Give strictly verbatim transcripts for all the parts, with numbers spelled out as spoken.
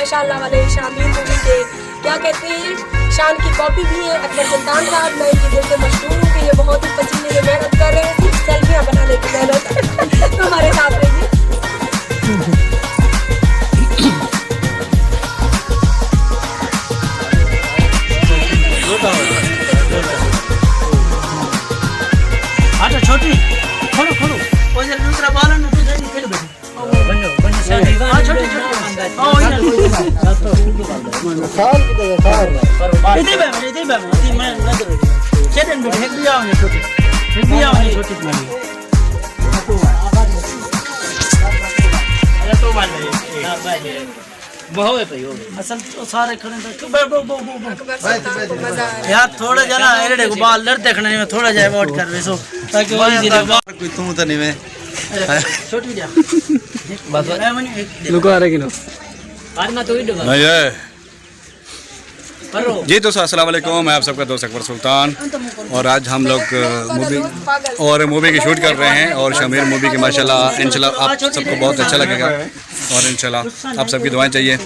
ماشاءاللہ والے شامل ہوئی کہ کیا کہتے ہیں، شان کی کاپی بھی ہے۔ اکبر سلطان صاحب، میں ان کے دل سے مشہور ہوں کہ یہ بہت ہی پسینے میں محنت کر رہے ہیں، صرف سیلفیاں بنانے کی محنت۔ تو ہمارے ساتھ رہیے۔ اچھا، چھوٹی، کھولو، کھولو۔ او ذرا دوسرا بال ہے نا، تو جلدی کھیل بیٹھو۔ ہاں، چھوٹی، چھوٹی۔ او، ادھر۔ خال کدھر ہے؟ خال۔ ادھر بیٹھ، ادھر بیٹھ، ادھر میں نظر۔ کھیڈن بیٹھو، ایک بھی آؤ نہیں چھوٹی۔ ایک بھی آؤ نہیں چھوٹی۔ بہت ہے بھائی، ہو گیا۔ اصل تو سارے کھڑے تھے۔ بہو، بہو، بہو، بہو۔ اکبر سلطان کو مزہ آ رہا ہے۔ یار، تھوڑا جا نا، ایرے کو بال ڈرتے کھڑے ہیں، تھوڑا جا اوائڈ کر ویسو، تاکہ وہ ایزی رہے۔ کوئی توں تے نہیں میں۔ چھوٹی جا۔ بس۔ میں منی ایک دے۔ لکا رہے گی نا۔ آج میں تو ہی ڈبا۔ نہیں ہے۔ جی دوستو، السلام علیکم، میں آپ سب کا دوست اکبر سلطان، اور آج ہم لوگ، آ، مووی، اور مووی کی شوٹ کر رہے ہیں، اور شمیر مووی کی ماشاءاللہ، انشاءاللہ آپ سب کو بہت اچھا لگے گا، اور انشاءاللہ آپ سب کی دعائیں چاہیے۔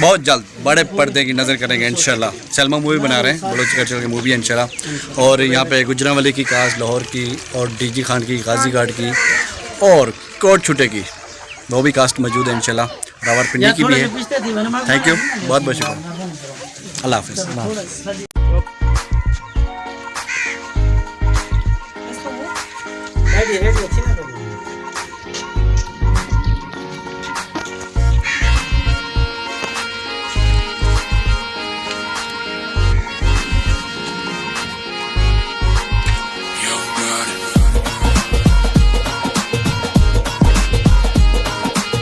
بہت جلد بڑے پردے کی نظر کریں گے انشاءاللہ۔ سلما مووی بنا رہے ہیں، بلوچی کلچر کی مووی ہے انشاءاللہ، اور یہاں پہ گجرانوالے کی کاسٹ، لاہور کی، اور ڈی جی خان کی، غازی گھاٹ کی، اور کوٹ چھٹے کی، وہ بھی کاسٹ موجود ہے انشاءاللہ۔ راولپنڈی کی بھی ہے۔ تھینک یو، بہت بہت شکریہ۔ اللہ حافظ۔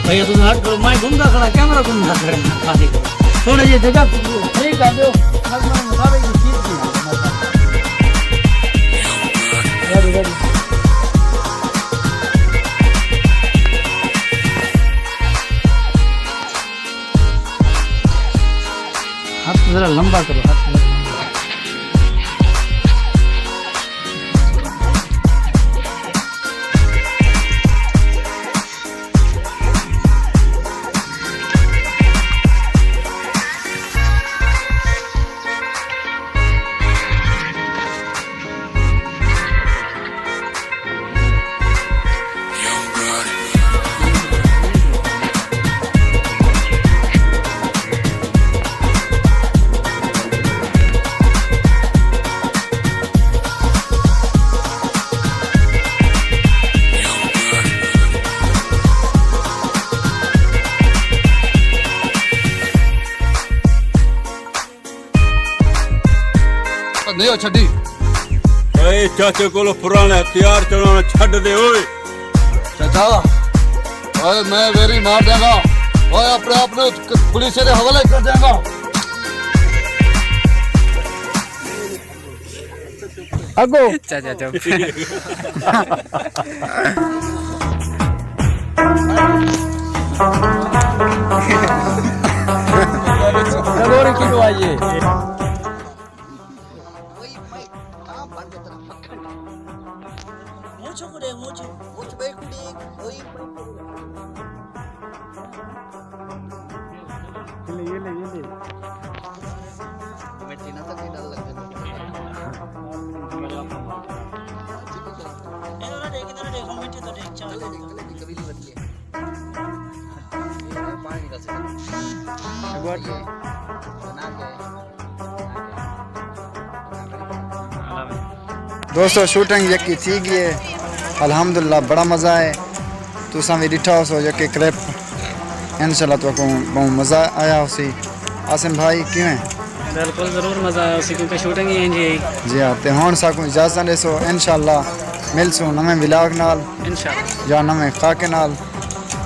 بھیا، تم ہٹ کرو، میں گھومدا کھڑا، کیمرہ گھومدا کھڑا، خالی کرو۔ تھوڑا جہا جگہ فری کر دیو، میں تمہارے مطابق یہ چیز کی ہے۔ ریڈی، ریڈی۔ ہاتھ ذرا لمبا کرو، ہاتھ ذرا لمبا۔ نہیں ہو چھڈی۔ اے چاچے کولو پرانے ہتھیار چلانا چھڈ دے اوئے۔ چاچا، اوئے میں ویری مار دیاں گا۔ اوئے اپنے آپ نو پولیس دے حوالے کر دیاں گا۔ اگو۔ چاچا چپ۔ رگوری کیوں آئیے؟ مونچھ کوں ݙیکھ، مونچھ۔ مونچھ ٻئی کوں ݙیکھ، اوئی۔ یہ لے، یہ لے، یہ لے۔ مٹی نہ تکی ڈل لگے۔ اے نہ ݙیکھ، نہ ݙیکھ، مٹی تو ݙیکھ، چل۔ کلے دی، کلے دی قبیلے ودی ہے۔ یہ پانی نکل سکتا۔ یہ بنا کے دوستو، شوٹنگ یکی تھی ڳئی ہے، الحمدللہ بڑا مزہ آئے۔ تساں وی ݙٹھا ہوسو یکی کلپ، انشاءاللہ تہاکوں ٻہوں مزہ آیا ہوسی۔ عاصم بھائی، کیویں؟ بالکل ضرور مزہ آیا ہوسی، کیونکہ شوٹنگ ہی اینجھی ہئی۔ جی ہاں، تے ہݨ ساکوں اجازت ݙیسو، انشاءاللہ ملسوں نویں ولاگ نال انشاءاللہ۔ یا نویں خاکے نال۔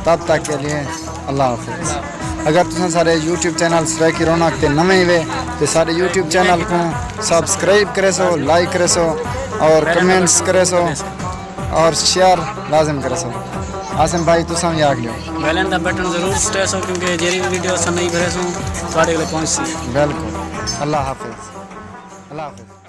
تب تک کے لیے اللہ حافظ۔ اگر تساں سارے یوٹیوب چینل سرائیکی رونق تے نویں وے تے سارے یوٹیوب چینل کوں سبسکرائب کریسو، لائک کریسو اور کمنٹس کریسو اور شیئر لازم کریسو۔ عاصم بھائی، تساں وی آکھ ݙیو۔ بیل دا بٹن ضرور سٹیسو، کیونکہ جیڑھی وی ویڈیو اساں نئی بھریسوں، تہاݙے کول پہنچسی۔ بالکل۔ اللہ حافظ۔ اللہ حافظ۔